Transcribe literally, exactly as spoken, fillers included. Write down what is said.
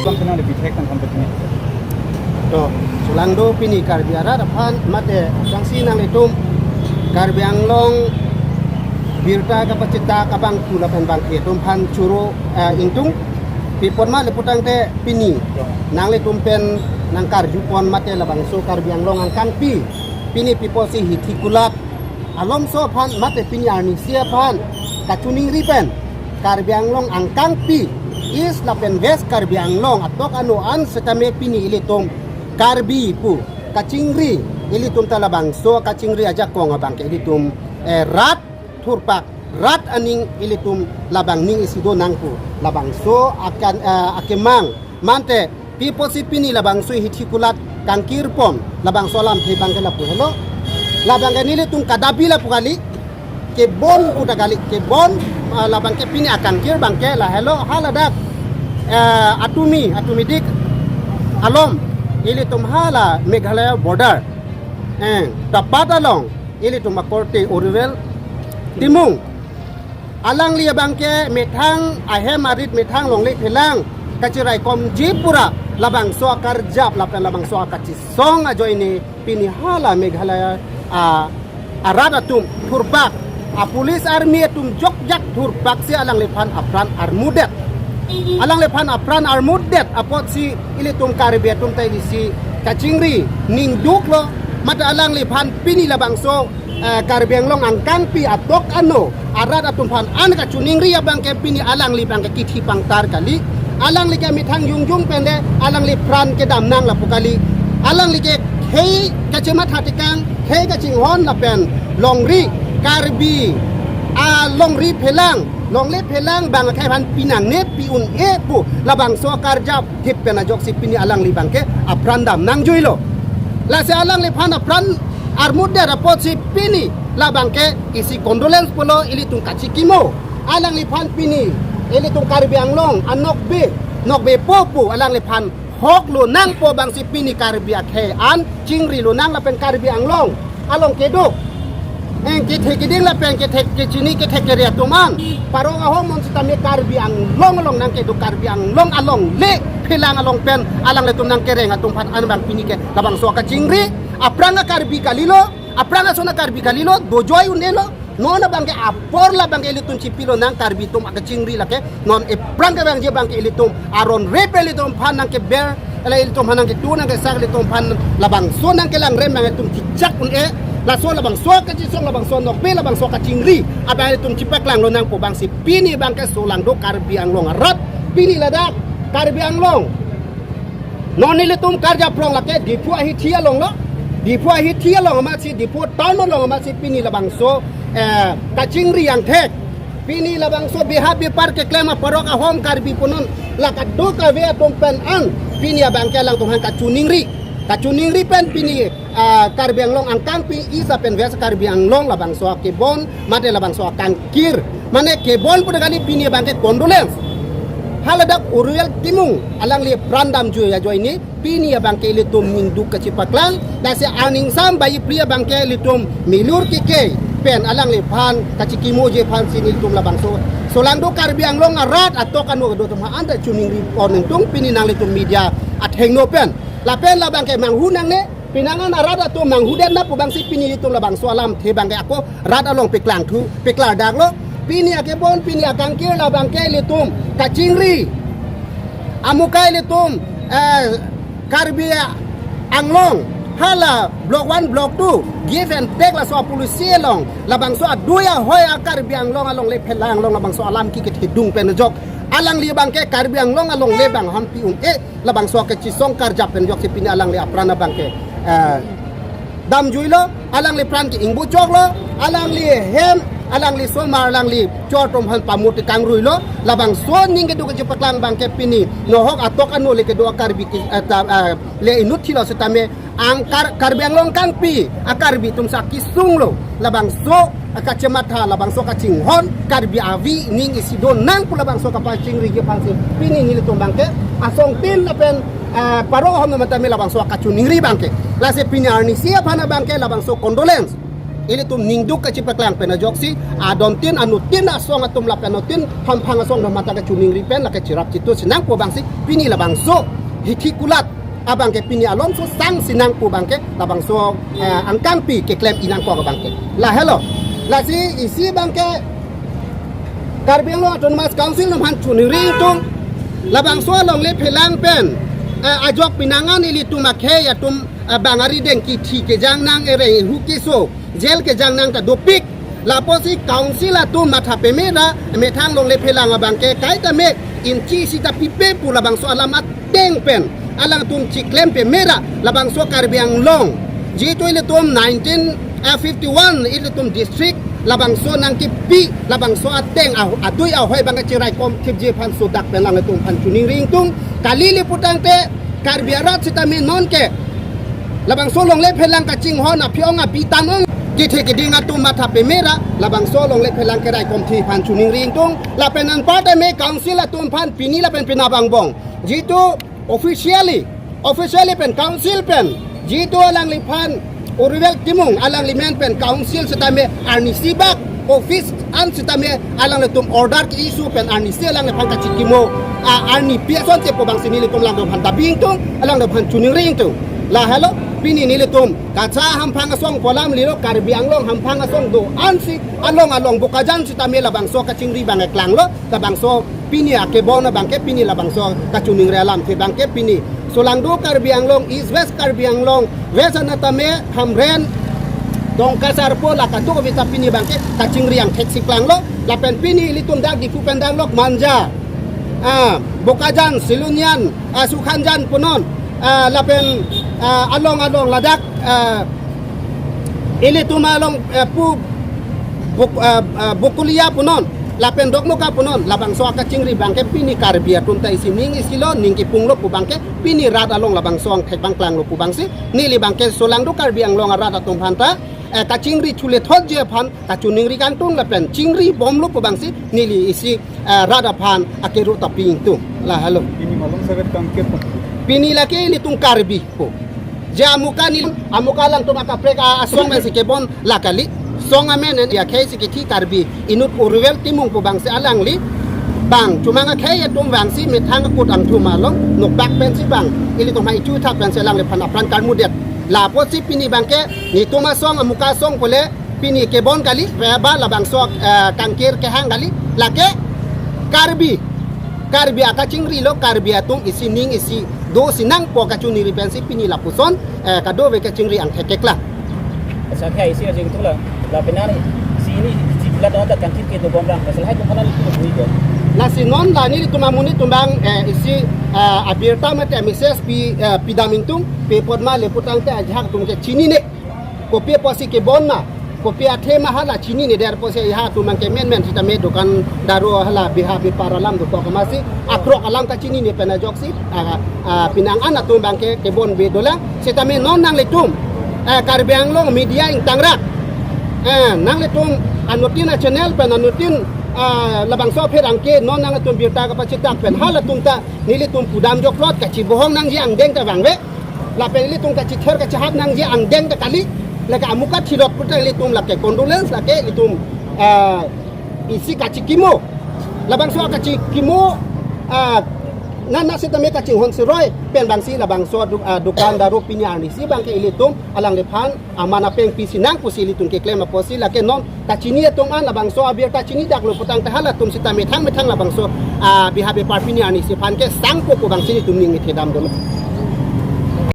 Bang kenang lebih thek kan sampai sini. To, solangdo pini Karbi arat aphan mate jongsi nanglitum Karbi Anglong birta kapachethak abangphu lapen abangke atum aphan choro, eh, ingtung. Pi apot ma le putangte pini nanglitum pen nangkarjupon mate labangso Karbi Anglong angkangpi, pini pi apotsi hithi kulat alomso aphan mate pini arnisi aphan kachiningri pen Karbi Anglong angkangpi, East lapen West Karbi Anglong atok ano an setame pini ilitum Karbi pu kachingri, ilitum ta labangso kachingri ajakong abangke ilitum, eh, rat thurpak, rat aning ilitum labang ning isi do nangpo, labangso akan, eh, akemang mante pi apotsi pini labangso hithi kulat kangkirpon, labangso alamthe abangke lapu helo. Labangke nelitum kadapi lapu kali, kebon pu ta kali, kebon, ah, labangke pini akangkir abangke lahelo, haladak, eh, atumi, atumidik along ilitum hala Meghalaya border, eh, dapat along ilitum akorte Oriwel Timung. Alangli abangke methang ahem arit, methang longle phelang kachiraikomji pura labangso akarjap lapen labangso akachisong ajoine pini hala Meghalaya, ah, arat atum thurpak, a police army atum jokjak thurpaksi alangliphan apran armudet. Alangliphan apran armudet apotsi ilitum Karbi atum ta isi kachingri ningduklo, mate alangliphan pini labangso, eh, Karbi Anglong angkangpi atok ano arat atum aphan an kachiningri abangke pini alangli abangke kithi pangtar kali. Alangli ke methang jongjong pen de alangli pran kedam nang lapu kali. Alangli ke khei kachematha tekang, khei kachinghon lapen longri Karbi, ah, longri phelang, longle phelang abang akhei aphan pinangne pi un-e pu labangso akarjap thip pen ajoksi pini alangli abangke apran dam nangjuilo. Lasi alangliphan apran armudet apotsi pini labangke isi condolence pulo, ilitum kachikimo. Alangliphan pini ilitum Karbi Anglong anokbe, nokbepo pu alangliphan hoklo nangpo abangsi pini Karbi akhei an chingrilo nang lapen Karbi Anglong along kedo, eh, kethe keding lapen kethe kechini kethe kere atum an, parok ahom an setame Karbi Anglong along nangkedo, Karbi Anglong alongle phelang along pen alanglitum nangkereng atum aphan an abang pini ke labangso kachingri. Aphrang a Karbi kalilo, aphrang ason a Karbi kalilo, dojoi un-elo. Non abangke apor labangke ilitum chipilo nang Karbi atum akachingri lake. Non ephrang ke abangke abangke ilitum aron rep ilitum aphan nangkeber, ala ilitum aphan nangketu nangkesak, ilitum aphan labangso nangkelang rem abang ilitum chichak un-e. Laso labangso kachisong, labangso nokbe, labangso kachingri abang ilitum chipaklanglo nangpo abangsi pini abangke solangdo Karbi Anglong arat, pini ladak Karbi Anglong. Non ilitum karjap rong lake Diphu ahithi alonglo. Diphu ahithi along amatsi, Diphu town along amatsi pini labangso, eh, kachingri angthek. Pini labangso beha bepar keklem aparok ahom Karbi punon la kadokave atum pen an pini abangke alangtum aphan kachiningri. Kachiningri pen pini, ah, Karbi Anglong angkangpi East lapen West Karbi Anglong labangso akebon mate labangso akangkir, mane kebon pu ta kali, pini abangke condolence. Haladak Oriwel Timung alangli pran damjui ajoine pini abangke ilitum ningduk kachipaklang. Lasi aning sam bayi pri abangke ilitum milur kike pen alangliphan kachikimoji aphansi nelitum labangso solangdo Karbi Anglong arat atok ano kedo atum aphan anta chiningripon ingtung pini nanglitum media athengno pen. Lapen labangke manghu nangne, pinangan arat atum manghudet na pu abangsi pini ilitum labangso alamthe abangke ako rat along peklangthu, peklardaklo. Pini akebon, pini akangkir labangke ilitum kachingri. Amukai ilitum, eh, Karbi Anglong hala block one, block two, give and take laso a policy along labangso adui ahoi a Karbi Anglong alongle phelang along labangso alam kike thedung pen ajok alangli abangke Karbi Anglong alongle abang aphan pi un-e, labangso kachisong karjap pen ajoksi pini alangli apran abangke, eh, damjuilo, alangli pran ke ingbuchoklo, alangli hem, alangli somar, alangli chor atum aphan pamut kangruilo, labangso aning kedo kachipaklang abangke pini nohok atok ano le kedo a Karbi ki, eh, ta, eh, le inut thilo setame ang Kar-, Karbi Anglong angkangpi a Karbi atum sa kesunglo, labangso kachematha, labangso kachinghon Karbi avi ning isi do nang pu labangso kapachingriji aphansi pini nelitum abangke asongtin lapen, eh, parok ahom matame labangso kachiningri abangke. Lasi pini arnisi aphan abangke labangso condolence. ilitum ningduk kachipaklang pen ajoksi adontin anutin asong atum lapen anutin hamphang asong atum mata kachiningri pen lake cherap chitu sinang pu abangsi pini labangso hithi kulat abangke pini alomso sang sinang pu abangke labangso, eh, angkangpi keklem inang kok abangke. Lahelo. Lasi isi abangke Karbi Anglong Autonomous Council atum aphan chiningri ingtung. Labangso alongle phelang pen, eh, ajok pinangan ilitum akhei atum, eh, bang ari deng kithi kejang nang, ereng ehu keso, jail kejang nang ta dopik. Lapusi council atum matha peme ra methang longle phelang abangke kaita me inchi sita pipe pu labangso alam ateng pen alangtum chiklem peme ra labangso Karbi Anglong. Jitu ilitum nineteen fifty-one ilitum district labangso nangkipi labangso ateng ah-, adui ahoi abangke chiraikom thipji aphan sodak pen alangtum aphan chiningri ingtung. Kali le putangte Karbi arat sitame nonke labangso longle phelang kachinghon aphi-ong abitan ong kethe keding atum matha peme ra labangso longle phelang keraikom thip aphan chiningri ingtung. Lapen anparta me council atum aphan pini lapen penap angbong jitu officially, officially pen council pen jitu alangliphan Urivel Timung alangli men pen council sitame arnisi bak office an sitame alanglitum order ke-issue pen arnisi alangliphan kachikimo, ah, arni pi asonte pu abangsi nelitum alangtum aphan dabi ingtung, alangtum aphan chiningri ingtung. Lahelo pini nelitum kacha hamphang asong pu alam lilo, Karbi Anglong hamphang asong do-ansi along along Bokajan sitame labangso kachingri abang eklanglo, labangso pini akebon abangke pini labangso kachiningri alamthe abangke pini Solangdo Karbi Anglong, East West Karbi Anglong, West Anatame, Hamren, Dongka Sarpo, la kadokave ta pini abangke kachingri angthek si klanglo. Lapen pini ilitum dak Diphu pen dak Lokmanja, ah, Bokajan, Silonijan, ah, Sukhanjan punon, ah, lapen, ah, along along ladak, ah, ilitum along, eh, pu Bok-, eh, eh, Bokolia punon, lapen Dokmoka punon, labangso akachingri abangke pini Karbi atum ta isi ning isi lo, ning kipunglo pu abangke pini rat along labangso angthek abang klanglo pu abangsi, neli abangke Solangdo Karbi Anglong arat atum aphan ta, eh, kachingri chule thotji aphan kachiningri kangtung lapen chingri bomlo pu abangsi, neli isi eh, rat aphan akero ta pi ingtung. Lahelo. Pini malom sagat kangkir pon. Pini lake ilitum Karbi pu. Je amuka neli, amuka alangtum akaprek a-, asong pensi kebon la kali. Song amen en ya khei si kithi Karbi inut Urivel Timung pu abangsi alangli bang chomang akhei atum abangsi methang akut angthum along nokbak pensi bang ilitum hai chu tha pensi alangliphan apran karmudet. Lapusi pini abangke netum asong amuka asong pule pini kebon kali, reba labangso, eh, kangkir kehang kali, lake Karbi, Karbi akachingri lo, Karbi atum isi ning isi do sinang pu kachiningri pensi pini lapuson, eh, kadokave kachingri angthek keklang. Asa khe isi aja gitu lah. La penang isi ini isi pila tahun tak kangkir ke do bomrang. Masalah itu kanan itu bui ke. Lasi non la nelitum amonit atum abang, eh, isi, eh, abirta mate message pi, eh, pidam ingtung, pi apot ma le putangte ajahak atum ke chinine. Kopi apotsi kebon ma, kopi athe ma hala chinine, der apotsi ajahak atum abangke menmen sitame dukan daru hala biha bepar alam dokok amatsi akrok alam kachinine pen ajoksi, ah, ah, pinangan atum abangke kebon be dolang. Sitame non nanglitum, ah, Karbi Anglong media ingtangrak, ah, nanglitum anutin achannel pen anutin, ah, labangso apherangke non nanglitum birta kapachitak pen halatum ta nelitum pudam joklot kachibohong nangji angdeng ta vangve. Lapen ilitum kachither kachihap nangji angdeng ta kali, lake amuka thirot puta ilitum lake condolence lake ilitum, eh, isi kachikimo. Labangso kachikimo, eh, nana sitame kachinghon siroi pen abangsi labangso du-, eh, dukan daru pini arnisi abangke ilitum alangliphan aman apeng pi sinang pusi ilitum keklem apotsi lake non kachini atum an labangso abirta chini daklo putangte halatum sita methang methang labangso, ah, biha bepar pini arnisi aphan kesangpo pu abangsi nelitum ning methedam dolo.